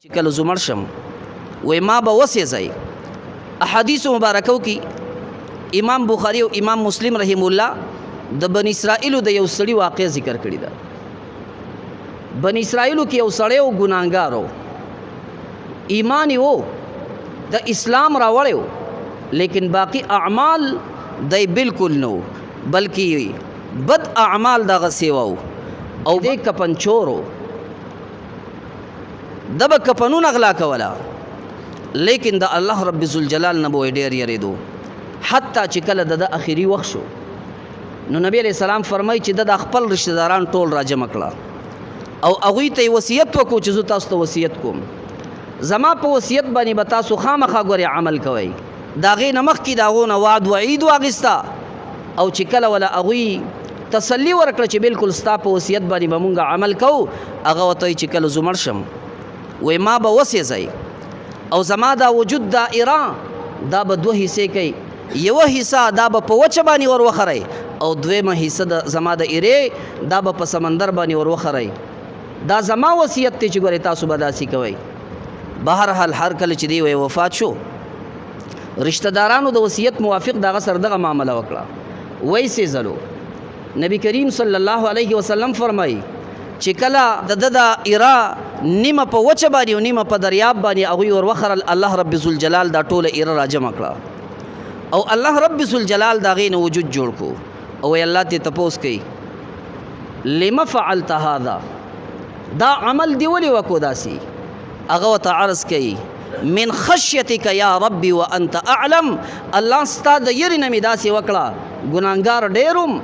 چې کله زه مړ شم وای ما به وسېځئ. احادیث مبارکو کې امام بخاری او امام مسلم رحم الله د بنی اسرائیلو د یو سړي واقع ذکر کړی ده. بنی اسرائیلو کې یو سړی و، ګناهګار و، ایمان یې و، د اسلام راوړی و، لیکن باقی اعمال دی بالکل نه و، بلکې بد اعمال دغه سیوا و او دی کپنچور و، ده به کفنونه غلا کوله، لیکن د الله رب ذوالجلال نه به ډېر یریدو. حتی چې کله د ده اخري وخت شو نو نبی علیه السلام فرمایي چې ده د خپل رشته داران ټول راجمع کړه او هغوی ته یې وصیت وکړو چې زه تاسو ته وصیت کوم، زما په وصیت باندې به تاسو خامخا ګورې عمل کوئ. د هغې نه مخکې د هغو نه وعد وعید واخیسته او چې کله وله هغوی تسلی ورکړه چې بالکل ستا په وصیت باندې به مونږ عمل کوو، هغه ورته وایي چې کله زه مړ شم وایي ما به وسېځئ او زما دا وجود دا ایرا دا به دوه حصې کوي، یوه حصه دا به په وچه باندې ور وخرئ او دویمه حصه د زما د ایرې دا به په سمندر باندې ور وخرئ. دا زما وصیت دی چې ګورئ تاسو به داسې کوئ. بهرحال هر کله چې دی وفات شو، رشتہ دارانو د وصیت موافق دغه سره دغه معامله وکړه، وای سېزلو. نبی کریم صلی الله علیه وسلم فرمایي چې کله د ده د ایرا نیمه په وچه باندې او نیمه په دریاب باندې هغوی ور وخرل، الله رب ذوالجلال دا ټوله ایره راجمع کړه او الله رب ذوالجلال د هغې نه وجود جوړ کړو او وایي الله ترې تپوس کوي لم فعلت هذا، دا عمل دی ولې وکړو داسې؟ هغه ورته عرض کوي من خشیتک یا ربي وانت اعلم، الله ستا د یرې نه مې داسې وکړه، ګناهګار ډېر وم،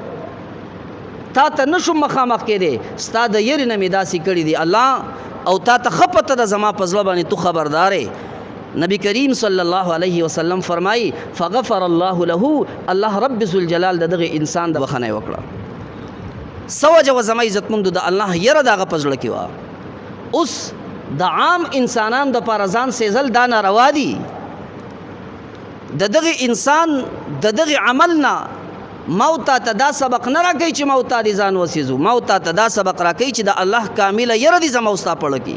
تا ته نشم مخامخ کېدی، ستا د یرې نه مې داسې کړي دي الله، او تا ته ښه پته ده زما په زړه باندې تو خبردار یې. نبی کریم صلی الله علیه وسلم فرمایي فغفر الله له، الله رب ذوالجلال د دغه انسان د بخښنه یې وکړه. څه وجه وه زما عزتمندو؟ د الله یره د هغه په زړه کې وه. اوس د عام انسانان د پاره ځان سیزل دا ناروا دي. د دغه انسان د دغه عمل نه ما او تا ته دا سبق نه راکوي چې ما او تا دې ځان وسیزو، ما او تا ته دا سبق راکوي چې د الله کامله یره دې زما او ستا په زړه کې.